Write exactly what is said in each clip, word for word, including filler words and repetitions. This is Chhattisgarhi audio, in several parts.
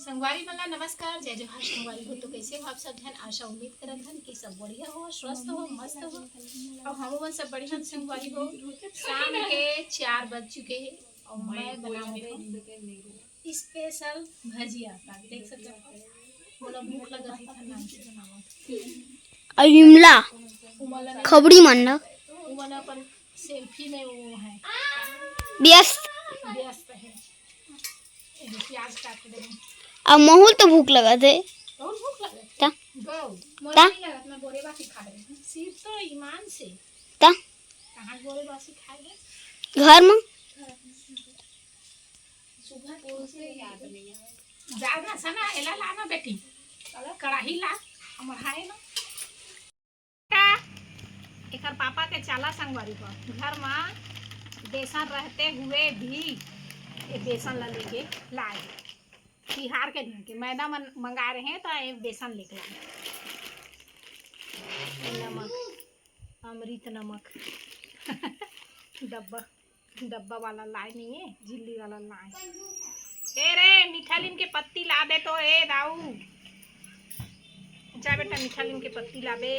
संगवारी मन ला नमस्कार, जय जोहार। संगवारी हो तो कैसे हो आप सब झन? आशा उम्मीद करत हन कि सब बढ़िया हो, स्वस्थ हो, मस्त हो। अउ हमन सब बढ़िया हन संगवारी हो। शाम के चार बज चुके हे अउ मैं बनावत हूँ स्पेशल भजिया। देख सकत हो, मोला भूख लगत हे, खाना बनावत। अउ विमला उमन ला खबड़ी मन ला उमन अपन सेल्फी में वो है व्यस्त। व्यस्त है। ये प्याज काट दे। अब महू ल तो भूख लगत हे। बहुत भूख लगत हे। ता? गौ, मोर ता? नहीं लगत, मैं बोरे बासी खा रही हूँ। सिर्फ तो ईमान से। ता? कहाँ बोरे बासी खाए हैं? घर में। सुबह के उसे याद नहीं आवे। जा ना सना, एला ला ना बेटी। कढ़ाई ला, हमर हाय ना। का? एकर पापा के चाला संगवारी हो, घर मा बेसन रहते हुए भी ये बेसन ला लेके लाए। तिहार के दिन के मैदा मन मंगा रहे हैं तो ये बेसन लेके लाए। नमक, अमृत नमक डब्बा। डब्बा वाला लाए नहीं है, झिल्ली वाला लाए। ए रे, मीठा लीम के पत्ती ला दे तो, ए दाऊ। जा बेटा, मीठा लीम के पत्ती ला दे।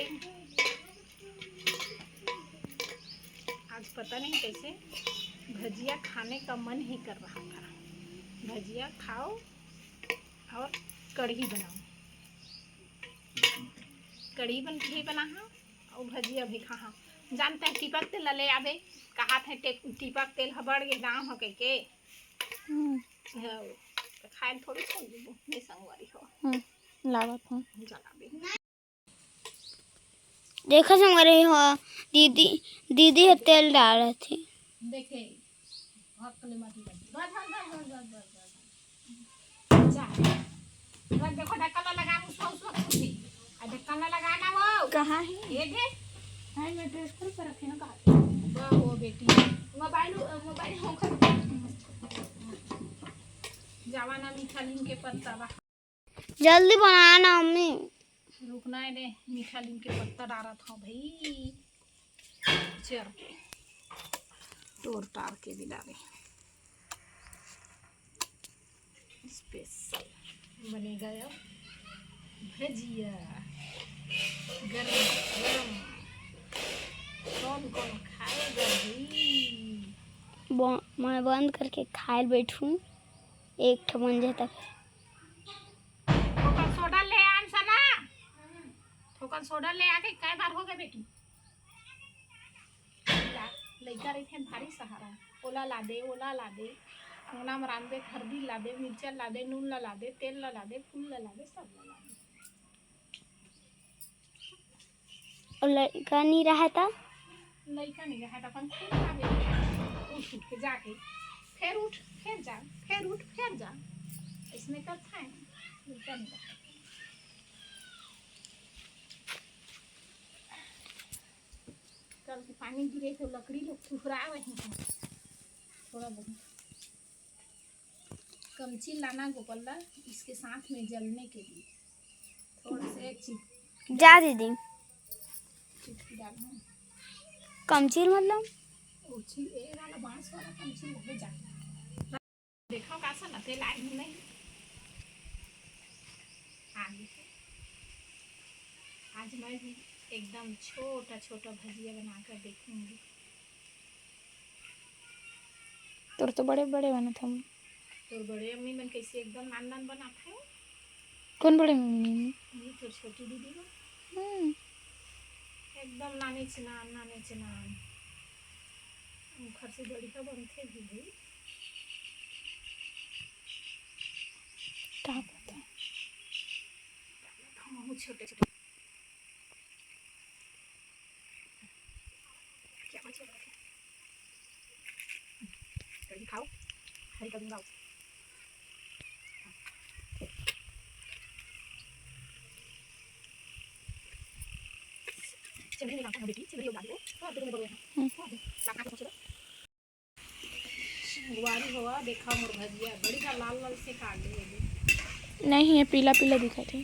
आज पता नहीं कैसे भजिया खाने का मन ही कर रहा था। भजिया खाओ और कढ़ी बनाओ। कढ़ी बन, कढ़ी बना हाँ। अउ भजिया भी खाहा। जानते हैं, टीपक तेल ला ले आबे, कहात है, टे-, टीपक तेल ह बढ़ गे दाम ह कहिके। हम्म। हव, त खाए ल थोड़ी छोड़ देबो, नहीं संगवारी हो। हम्म, लावत हूँ। जलाबे। देखो संगवारी हो, दीदी, दीदी ह तेल डालत हे। देखे, हक ले माटी लगी। बस, बस, बस। जा। रख, देखो, ढक्कन ला लगा, उसको, उसको कुर्सी। आ, ढक्कन ला लगा ना वो। कहाँ है? ये दे। नहीं, मैं ड्रेस खोल कर रखे ना, कहाँ पे? वाह, वो बेटी। मोबाइल, मोबाइल होकर। जावा ना, मीठा लीम के पत्ता बा। जल्दी बनाना, मम्मी। रुकना है दे, मीठा लीम के पत्ता डालत हूँ भाई। चल के तोड़ ताड़ के भी डाले। स्पेशल बनेगा अब भजिया गरम गरम। कौन कौन खाएगा भाई? ब-, मैं बंद करके खाए ल बैठूं, एक ठो बन जाता। थोकन सोडा ले आन सना, थोकन सोडा ले आके कै बार हो गए बेटी? ला, लइका रहिथे भारी सहारा। ओला ला दे, ओला ला दे, अंगना म रांधबे, हरदी ला दे, मिर्चा ला दे, नून ला, ला दे, तेल ला, ला दे, फूल ला, ला दे, सब ला, ला दे। अउ लइका नी रहे त? लइका नी रहे त अपन खुद ला दे। उठ, उठ के जाके, फेर उठ, फेर जा, फेर उठ, फेर जा। इसमें तो था है, लइका नी रहे। कल के पानी गिरे तो लकड़ी लोग फुफरा रहे हैं थोड़ा बहुत। कमची लाना गोपाल ला, इसके साथ में जलने के लिए थोड़ा सा एक चिप जा दीदी। चिपकी डालना। कमची मतलब? उची, ए वाला बांस वाला कमची लगे जा। देखो का सन तेल आए नहीं। आगे से आज मैं भी एकदम छोटा छोटा भजिया बनाकर देखूंगी। तोर तो बड़े बड़े बनत हवे। तोर बड़े अम्मी मन कैसे एकदम नान नान बनात है। कौन बड़े मम्मी? ये तोर छोटी दीदी हो। हम्म। एकदम नाने चनान, नाने चनान। ओखर से बढ़िया बनथे भी भाई। का पता? हमहू छोटे छोटे। क्या बचे? कभी खाओ, हरी कभी खाओ। चिंगड़ी निकालता हूँ बेटी, चिंगड़ी उड़ा दो। थोड़ा देर में बड़ो है। हम्म। थोड़ा देर, लाखा के पूछ लो। संगवारी हो, देखा मोर भजिया, बढ़िया लाल लाल से काट दे दे। नहीं, ये पीला पीला दिखत हे।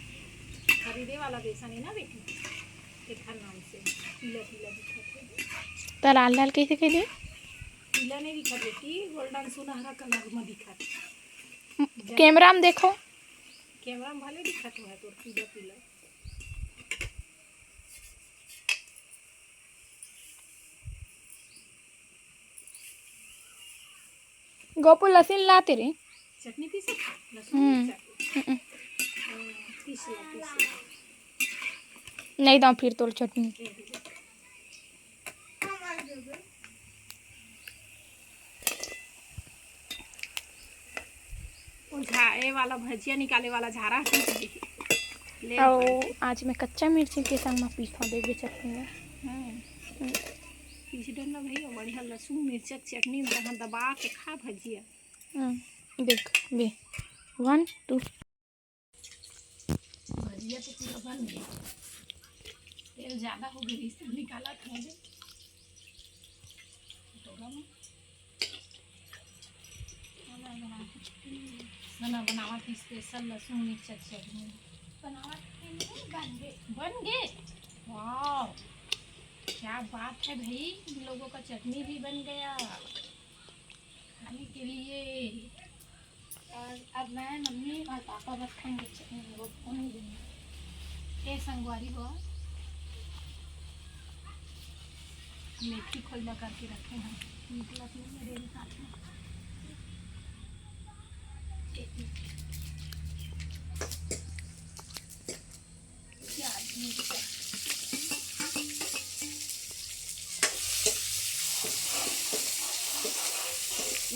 खरीदे वाला बेसन है ना बेटी, तेखर नाम से पीला पीला दिखत हे। त लाल लाल कैसे कह दे? पीला नहीं दिखत बेटी, गोल्डन सुनहरा कलर में दिखत। कैमरा में देखो। कैमरा में भले दिखत होही तोर पीला पीला। गोपू लहसुन लाते रे। चटनी पीसे? लहसुन हम्म। मिर्चा? हम्म। हाँ, पीस ला, पीस ला। नहीं दाव फिर तोर चटनी। वो झा-, ए वाला भजिया निकाले वाला झारा हटा दे। ले अउ भाई। आज मैं कच्चा मिर्ची के संग म पीसवा देबे चटनी में। हाँ। हम्म। पीस डरना भैया, बढ़िया लहसुन मिर्चा के चटनी में तहाँ दबा के खा भजिया। हम्म, देख, बे, one, two। भजिया तो पूरा बन गया, तेल ज्यादा हो गई, इसे निकाला था दे। कटोरा में। खाना बनावत ही special लहसुन मिर्चा चटनी। बनावत ही नहीं, बन गए। बन गए? वाह, क्या बात है भाई, इन लोगों का चटनी भी बन गया खाने के लिए। और अब मैं, मम्मी और पापा बस खाएंगे चटनी, वो कौन नहीं देंगे। ए संगवारी हो, मेथी खोइला करके रखे हैं, निकलत नहीं है डेरी साथ में।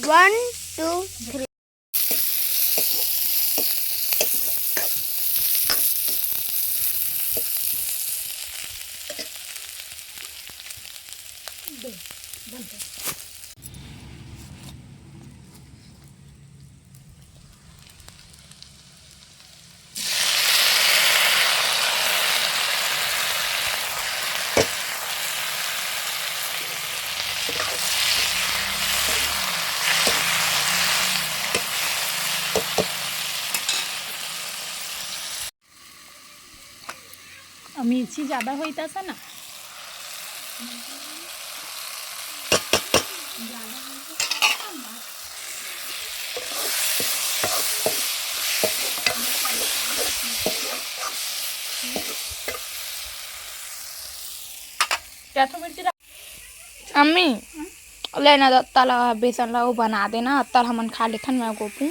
One, two, three। अउ मिर्ची ज्यादा होई त असन ना। अम्मी, ले ना, अत्ता ला, बेसन ला वो बना देना, अत्ता ला हमन खा लेथन, मैं गोपू।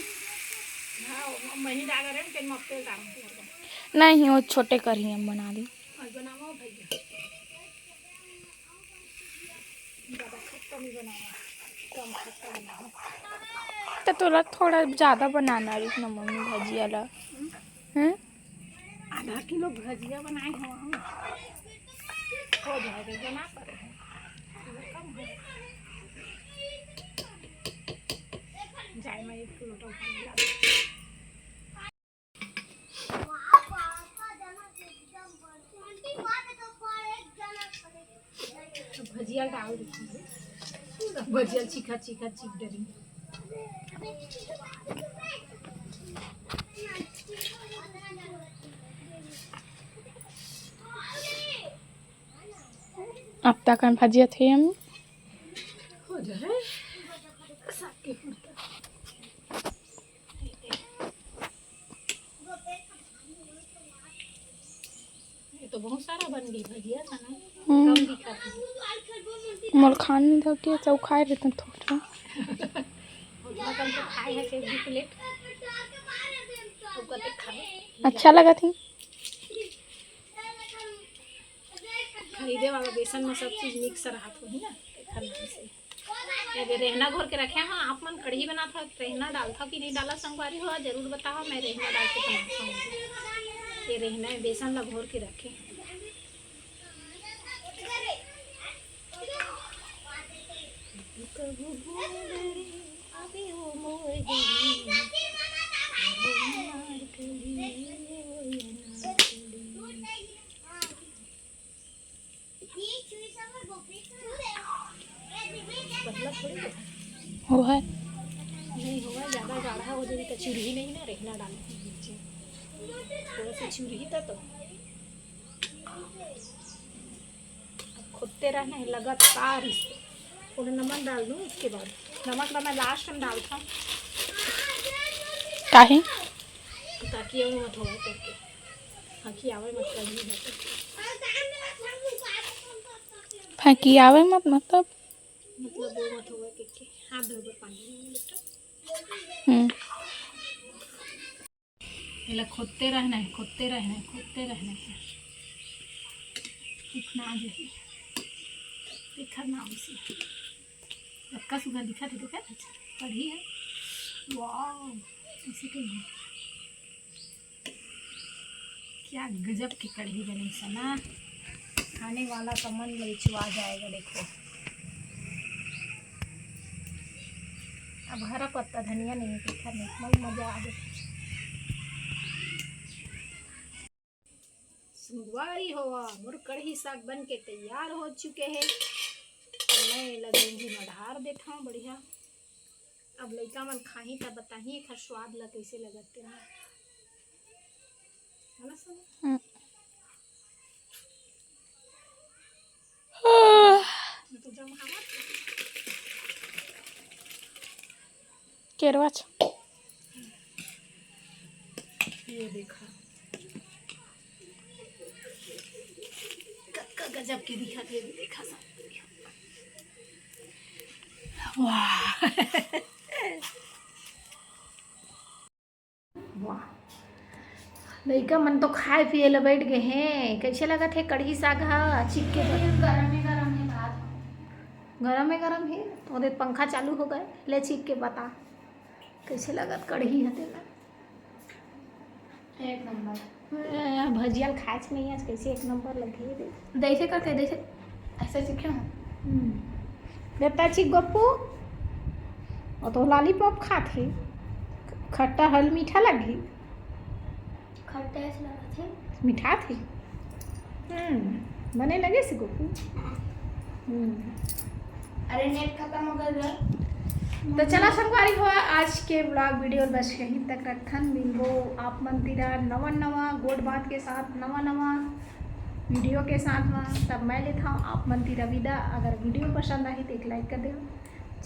नहीं, वो छोटे कर ही हम बना दी। त तोला थोड़ा ज्यादा बनाना रहिस ना मम्मी भजिया ला। हम्म? आधा किलो भजिया बनाए हो हम। हो जाएगा, बना पड़े हैं। कम हो। जाए मैं एक किलो तो भजिया। भजिया डाल देती हूँ। भजिया चीखा चीखा चीख डरी। अब तक हम भजिया थे हम। हो जाए। साग के कुर्ता। ये तो बहुत सारा बन गई भजिया था ना। हम्म। कम दिखा था। मोर खान नहीं था कि सब खाए रहते थोड़ा। उतना कम तो खाए है, एक दो प्लेट। तो कते खावे। अच्छा लगा थी। खरीदे वाला बेसन में सब चीज मिक्स रहत होही ना, एखर नाम से। ये दे रेहना घोर के रखे हव, आप मन कढ़ी बनात हव, रेहना डालथव कि नहीं डाला संगवारी हो, जरूर बताओ, मैं रेहना डाल के बनात हूँ। ये रेहना में बेसन ला घोर के रखे। पतला थोड़ी है। वो है। नहीं होगा, ज्यादा गाढ़ा हो जाए तो चुरही नहीं ना, रेहना डाल दीजिए। थोड़ा सा चुरही था तो। अब खोदते रहना है लगातार इसको। थोड़ा नमक डाल दूँ इसके बाद। नमक ला मैं लास्ट में डालता हूँ। काहे? ताकि अउ मत होवय करके। हाँ, कि आवे मत करही है करके। हाँ, कि आवे मत मतलब? मतलब वो मत होवय करके। हाथ धोए बर पानी नहीं है बेटा। हम्म। एला खोदते रहना है, खोदते रहना है, खोदते रहना है। दिखना आ जाए। देखा ना उसे। अतका सुघर दिखत हे, देखत हे? कढ़ी है। वाओ, ऐसे कढ़ी। क्या गजब की कढ़ी बनी सना। खाने वाला का मन ललचुआ जाएगा। देखो, अब हरा पत्ता धनिया नहीं है, तीखा नहीं, मल मजा आ जाए। संगवारी हो, मोर कढ़ी साग बन के तैयार हो चुके हे। अब मैं एला देंगी में ढार देत हूँ बढ़िया। अब लइका मन खाही त बताही एखर स्वाद ला कैसे लगत तेला। है ना सना? हम्म। केरवा छ। ये देखा, कतका गजब के दिखत हे, देखा सब। वाह। वाह, लइका मन तो खाए पिए ला बैठ गए हैं। कैसे लगत हे कढ़ी साग ह? चिक के बता। गरमे गरम हे भात। गरमे गरम हे, तो ओदे पंखा चालू हो गए। ले चिक के बता, कैसे लगत कढ़ी ह तेला? एक नंबर। ए, भजिया ल खाए च नहीं आज, कैसे एक नंबर लगे दे। दैसे करके, दैसे, ऐसे सीखे हूँ। हम्म। देता चिक गप्पू, वो तो लॉलीपॉप खात हे। खट्टा हल मीठा लगी। खट्टा ऐसे लगा थे। मीठा थे। हम्म, बने लगे से गप्पू। हम्म। अरे, नेट खत्म हो गया यार। तो चला संगवारी हो, आज के ब्लॉग वीडियो बस यहीं तक रखथन। मिलबो आप मन तीरा नवा नवा गोठ बात के साथ, नवा नवा वीडियो के साथ में। तब मैं लेत हूँ आप मन तीरा विदा। अगर वीडियो पसंद आही तो एक लाइक कर देव।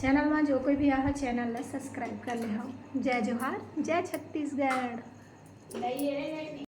चैनल में जो कोई भी आहा, चैनल ला सब्सक्राइब कर ले हो। जय जोहार, जय छत्तीसगढ़।